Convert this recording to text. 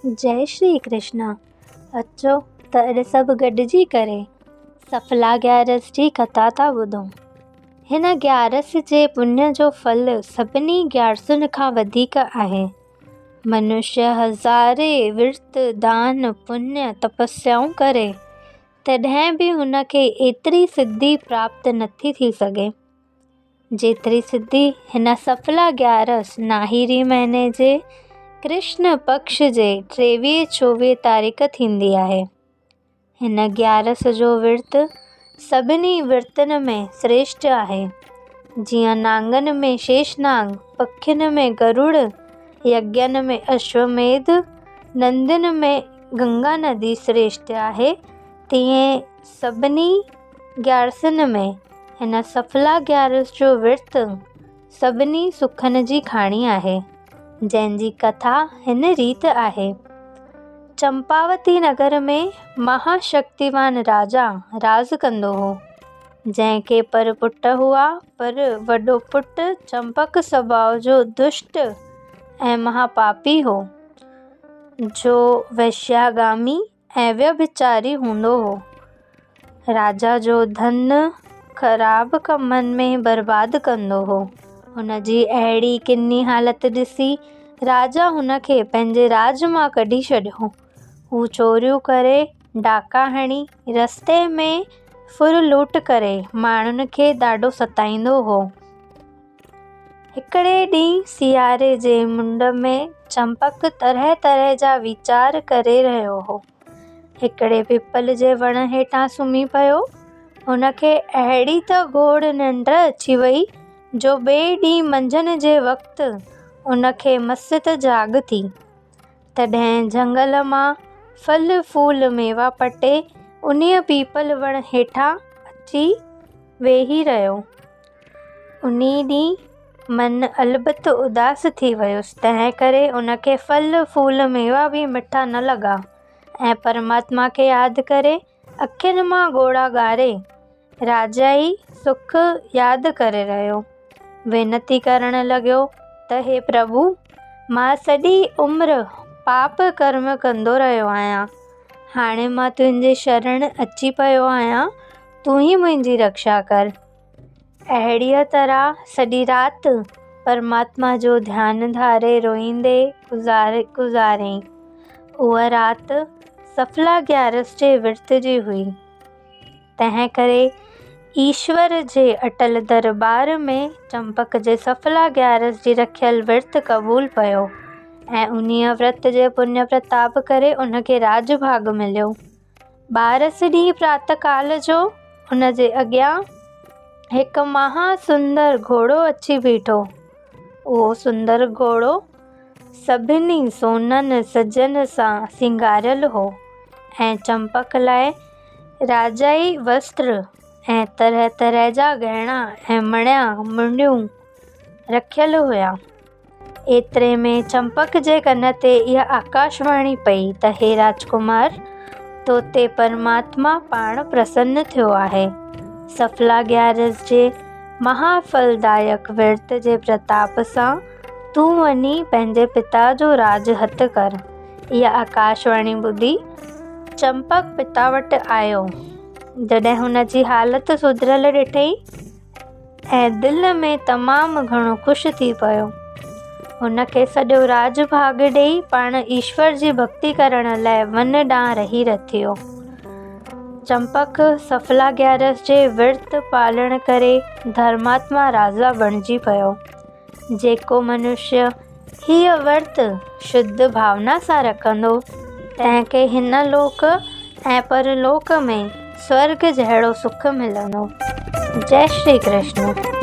جئي شري ڪرشنا اچو ته اڄ سڀ گڏجي ڪري سڦلا گيارس جي ڪٿا ٿا ٻڌون. هن گيارس جي پڃ جو ڦل سڀني گيارسن کان وڌيڪ آهي. منشيه هزارين ورت، دان، پڃ، تپسيائون ڪري، تڏهن به هن کي ايتري سڌي پراپت نٿي ٿي سگهي. جيتري سڌي هن سڦلا گيارس ناهيري مهيني جي ڪرشن پڪش جي ٽيويهه چوويهه تاريخ ٿيندي آهي. هن گيارس جو ورت سڀني ورتن ۾ سريشٽ آهي. جيئن نانگن ۾ شيش نانگ، پکين ۾ گرڙ، يگين ۾ اشوميڌ، ندين ۾ گنگا ندي سريشٽ آهي، تيئن سڀني گيارسن ۾ هن سڦلا گيارس جو ورت سڀني سکن جي کاڻي آهي، جنهن جي ڪٿا هن ريت آهي. چمپاوتي نگر ۾ مها شڪتيوان راجا راڄ ڪندو هو، جنهن کي پر پٽ هئا، پر وڏو پٽ چمپڪ سڀاء جو دشٽ ۽ مها پاپي هو، جو وئشياگامي ۽ ويڀچاري هوندو هو. راجا جو ڌن خراب ڪمن ۾ برباد ڪندو هو. هن جي اهڙي ڪني حالت ڏسي راجا هن کي پنهنجي راڄ مان ڪڍي ڇڏيو. هو چوريون ڪري، ڊاڪا هڻي، رستي ۾ ڦر لوٽ ڪري ماڻهن کي ڏاڍو ستائيندو هو. هڪڙي ڏينهن سياري جي مند ۾ چمپڪ طرح طرح جا ويچار ڪري رهيو هو. هڪڙي پپل جي وڻ هيٺان سمهي پيو. هن کي اهڙي ته گهور ننڊ اچي وئي جو ٻئي ڏينهن منجهند جي وقت هن کي مس ته جاڳ ٿي. تڏهن جهنگل مان ڦل ڦول ميوا پٽي انهيء پيپل وڻ هيٺان اچي ويهي رهيو. انهي ڏينهن من البت اداس ٿي ويس، تنهنڪري ان کي ڦل ڦول ميوا به مٺا نه لڳا ۽ پرماتما کي ياد ڪري اکين مان ڳوڙها ڳاڙي راجائي سک ياد ڪري رهيو. وينتي ڪرڻ لڳو ته هي پرڀو! مان سڄي عمر پاپ ڪرم ڪندو رهيو آهيان. هاڻي مان تنهنجي شرڻ اچي پيو آهيان، تون ئي منهنجي رڪشا ڪر. اهڙيء طرح سڄي رات پرماتما جو ڌيان ڌاري روئيندي گذاريائين. اها رات سڦلا گيارس جي ورت جي هئي. تنهن ڪري ايشور جي اٽل درٻار ۾ چمپڪ جي سڦلا گيارس جي رکيل ورت قبول پيو ۽ انهيء ورت جي پڃ پرتاب ڪري ان کي راڄ ڀاڳ مليو. ٻارس ڏينهن پرات ڪال جو هن جي اڳيان هڪ مها سندر گهوڙو اچي بيٺو. اهو سندر گهوڙو سڀني سونن سجن سان سينگاريل هو ۽ چمپڪ لاء راجائي وستر ۽ طرح طرح جا ڳهڻا ۽ مڻيا منڊيون رکيل هيا. ايتري ۾ چمپڪ جي ڪن تي اها آڪاشواڻي پئي ته هي راجڪمار! تو تي پرماتما پاڻ پرسن ٿيو آهي. سڦلا گيارس جي مها ڦلدائڪ ورت جي پرتاپ سان تون وڃي پنهنجي پتا جو راڄ هٿ ڪر. اها آڪاشواڻي ٻڌي چمپڪ پتا وٽ آيو. جڏهن هن جي حالت سڌريل ڏٺائين، ۽ دل ۾ تمام گهڻو خوش ٿي پيو. هن کي سڄو راڄ ڀاڳ ڏيئي پاڻ ايشور جي ڀڳتي ڪرڻ لاء ون ڏانهن رهي رٿيو. چمپڪ سڦلا گيارس جي ورت پالڻ ڪري ڌرماتما راجا بڻجي پيو. جيڪو منشيه هيء ورت شڌ ڀاونا سان رکندو، تنهن کي هن لوڪ ۽ پرلوڪ ۾ سورڳ جهڙو سک ملندو. جئه شري ڪرشن.